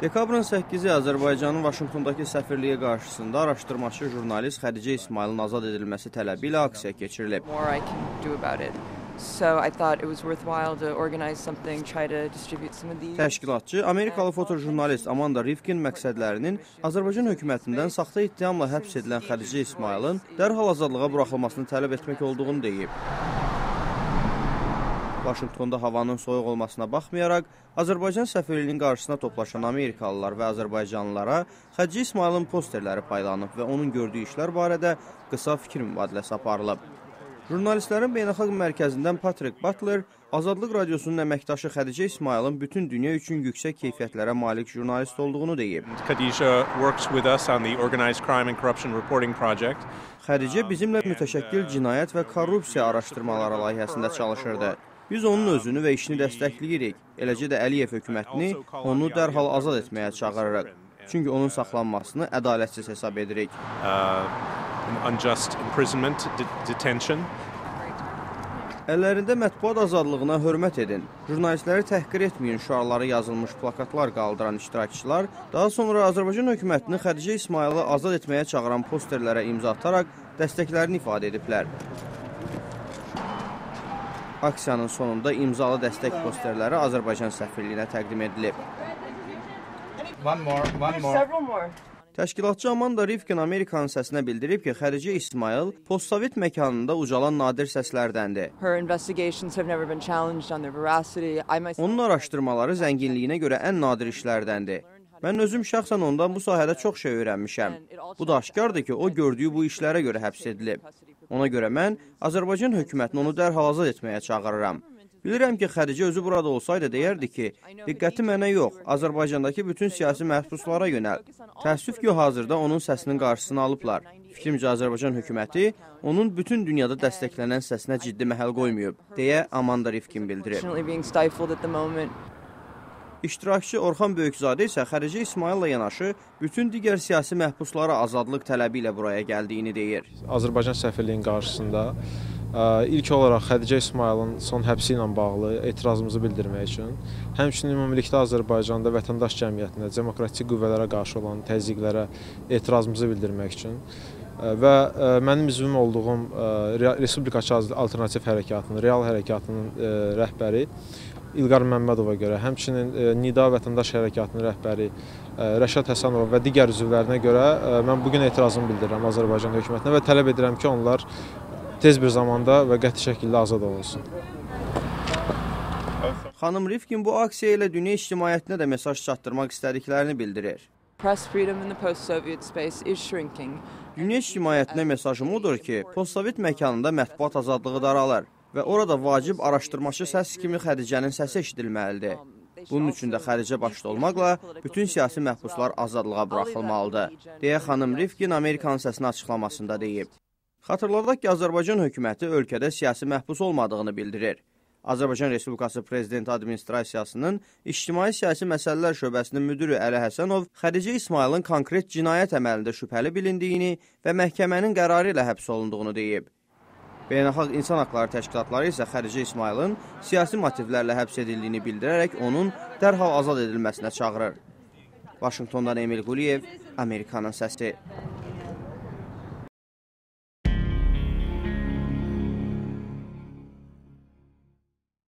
Dekabrın 8-i Azərbaycanın Vaşinqtondakı səfirliyi qarşısında araşdırmaçı jurnalist Xədicə İsmayılın azad edilməsi tələbi ilə aksiya keçirilib. Təşkilatçı Amerikalı fotojurnalist Amanda Rifkin məqsədlərinin Azərbaycan hökumətindən saxta ittihamla həbs edilən Xədicə İsmayılın dərhal azadlığa buraxılmasını tələb etmək olduğunu deyib. Vaşinqtonda havanın soyuq olmasına baxmayaraq, Azərbaycan səfirliyinin qarşısına toplaşan Amerikalılar və Azərbaycanlılara Xədicə İsmayılın posterləri paylanıb və onun gördüyü işlər barədə qısa fikir mübadiləsi aparılıb. Jurnalistlərin Beynəlxalq Mərkəzindən Patrick Butler, Azadlıq Radiosunun əməkdaşı Xədicə İsmayılın bütün dünya üçün yüksək keyfiyyətlərə malik jurnalist olduğunu deyib. Xədicə bizimlə mütəşəkkil cinayət və korrupsiya araşdırmaları layihəsində çalışırdı. Biz onun özünü və işini dəstəkləyirik, eləcə də Əliyev hökumətini onu dərhal azad etməyə çağırırıq. Çünki onun saxlanmasını ədalətsiz hesab edirik. Əllərində mətbuat azadlığına hörmət edin, jurnalistləri təhqir etməyin şüarları yazılmış plakatlar qaldıran iştirakçılar daha sonra Azərbaycan hökumətini Xədicə İsmayılı azad etməyə çağıran posterlərə imza ataraq dəstəklərini ifadə ediblər. Aksiyanın sonunda imzalı dəstək posterləri Azərbaycan səfirliyinə təqdim edilib. Təşkilatçı Amanda Rifkin Amerikanın səsinə bildirib ki, Xədicə İsmayıl postsovet məkanında ucalan nadir səslərdəndir. Onun araşdırmaları zənginliyinə görə ən nadir işlərdəndir. Mən özüm şəxsən ondan bu sahədə çox şey öyrənmişəm. Bu da aşkardır ki, o gördüyü bu işlərə görə həbs edilib. Ona görə mən Azərbaycan hökumətini onu dərhal azad etməyə çağırıram. Bilirəm ki, Xədicə özü burada olsaydı deyərdi ki, diqqəti mənə yox, Azərbaycandakı bütün siyasi məhbuslara yönəl. Təəssüf ki, hazırda onun səsinin qarşısını alıblar. Fikrimcə, Azərbaycan hökuməti onun bütün dünyada dəstəklənən səsinə ciddi məhəl qoymayıb, deyə Amanda Rifkin bildirib. İştirakçı Orxan Böyükzadə isə Xədicə İsmayılla yanaşı bütün digər siyasi məhbuslara azadlıq tələbi ilə buraya gəldiyini deyir. Azərbaycan səfirliyinin qarşısında ilk olaraq Xədicə İsmayılın son həbsi ilə bağlı etirazımızı bildirmək üçün, həmçinin ümumilikdə Azərbaycanda vətəndaş cəmiyyətinə, demokratik qüvvələrə qarşı olan təzyiqlərə etirazımızı bildirmək üçün və mənim üzvüm olduğum Respublikaçı Alternativ Hərəkatının, Real Hərəkatının rəhbəri İlqar Məmmədova görə, həmçinin Nida Vətəndaş Hərəkatının rəhbəri Rəşad Həsənova və digər üzvlərinə görə mən bugün etirazımı bildirirəm Azərbaycan hökumətinə və tələb edirəm ki, onlar tez bir zamanda və qəti şəkildə azad olunsun. Xanım Rifkin bu aksiya ilə dünya ictimaiyyətinə də mesaj çatdırmaq istədiklərini bildirir. Dünya ictimaiyyətinə mesajım odur ki, postsovet məkanında mətbuat azadlığı daralır və orada vacib araşdırmaçı səs kimi Xədicənin səsi eşidilməlidir. Bunun üçün də Xədicə başda olmaqla bütün siyasi məhbuslar azadlığa buraxılmalıdır, deyə xanım Rifkin Amerikanın səsini açıqlamasında deyib. Xatırladaq ki, Azərbaycan hökuməti ölkədə siyasi məhbus olmadığını bildirir. Azərbaycan Respublikası Prezidenti Administrasiyasının İctimai-Siyasi Məsələlər Şöbəsinin müdiri Əli Həsənov Xədicə İsmayılın konkret cinayət əməlində şübhəli bilindiyini və məhkəmənin qərarı ilə həbs olunduğunu deyib. Beynəlxalq İnsan Haqları Təşkilatları isə Xədicə İsmayılın siyasi motivlərlə həbs edildiyini bildirərək onun dərhal azad edilməsinə çağırır. Vaşinqtondan Emil Quliyev, Amerikanın səsi.